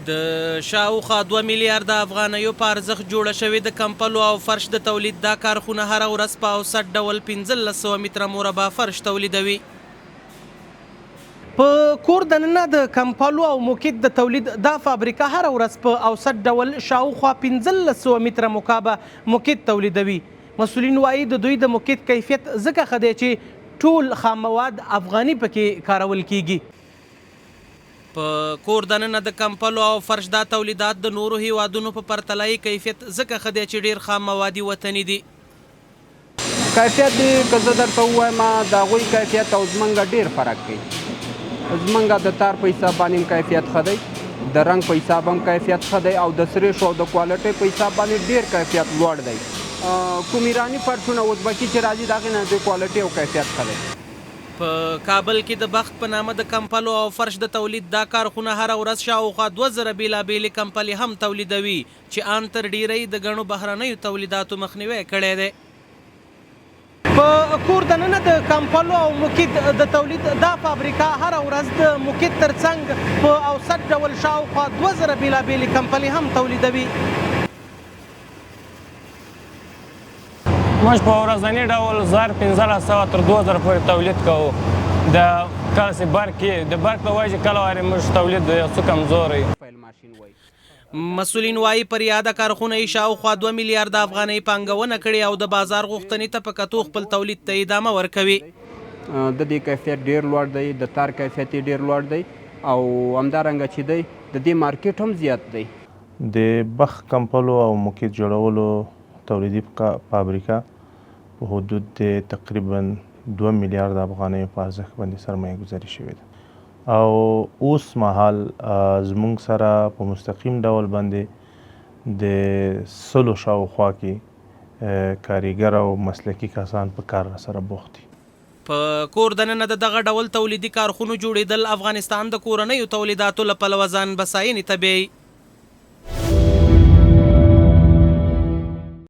د شاوخوا دوه میلیارده افغانیو په ارزښت جوړه شوې د کمپلو او فرش د تولید دا کارخونه هره ورځ په اوسط ډول 1500 متره مربع فرش تولیدوي. په کور دننه د کمپلو او موکیت د تولید دا فابریکه هره ورځ په اوسط ډول شاوخوا 1500 متره مکعبه موکیت تولیدوي. مسؤلین وايي، د دوی د موکیت کیفیت ځکه ښه دی چې ټول خام مواد افغاني پکې کارول کېږي. په کور دننه د کمپلو او فرش دا تولیدات د نورو هېوادونو په پرتله یې کیفیت ځکه ښه دی چې ډېر خام مواد یې وطني دي. کیفیت یې که زه درته ووایم د هغوی کیفیت او زمونږ ډېر فرق کوي. زمونږ د تار په حساب باندې هم کیفیت ښه دی، د رنګ په حساب هم کیفیت ښه دی او د سرېښو او د کوالټۍ په حساب باندې ډېر کیفیت لوړ دی. کوم ایراني فرشونه ازبکي چې راځي د هغې نه د دوی کوالټي او کیفیت ښه دی. په کابل کې د بخت په نامه د کمپلو او فرش د تولید دا کارخونه هره ورځ شاوخوا 2000 بېلابېلې کمپلې هم تولیدوي چې ان تر ډېره یې د ګڼو بهرنیو تولیداتو مخنیوی کړی دی. په کور دننه د کمپلو او موکیت د تولید دا فابریکه هره ورځ د موکیت تر څنګ په اوسط ډول شاوخوا 2000 بېلابېلې کمپلې هم تولیدوي. موږ په ورځني ډول 1500 تر 2000 پورې تولید کوو. د کله چې برق کې د برق له وجې کله وارې موږ تولید یو څه کمزوری. مسؤلین وايي، پر یاده کارخونه یې شاوخوا دوه میلیارده افغانۍ پانګونه کړې او د بازار غوښتنې ته په کتو خپل تولید ته ادامه ورکوي. د دې کیفیت ډیر لوړ دی، د تار کیفیت یې ډیر لوړ دی او همدارنګه چې دی د دې مارکیټ هم زیات دی. د بخ کمپلو او موکیت جوړولو تولیدي فابریکه په حدود د تقریبا دوه میلیارده افغانیو په ارزښت باندې سرمایه ګذاري شوې ده او اوس مهال زموږ سره په مستقیم ډول باندې د سلو شاوخوا کې کاریګر او مسلکي کسان په کار راسره بوخت دي. په کور دننه د دغه ډول تولیدي کارخونو جوړېدل افغانستان د کورنیو تولیداتو له پلوه ځان بساینې ته بیایي.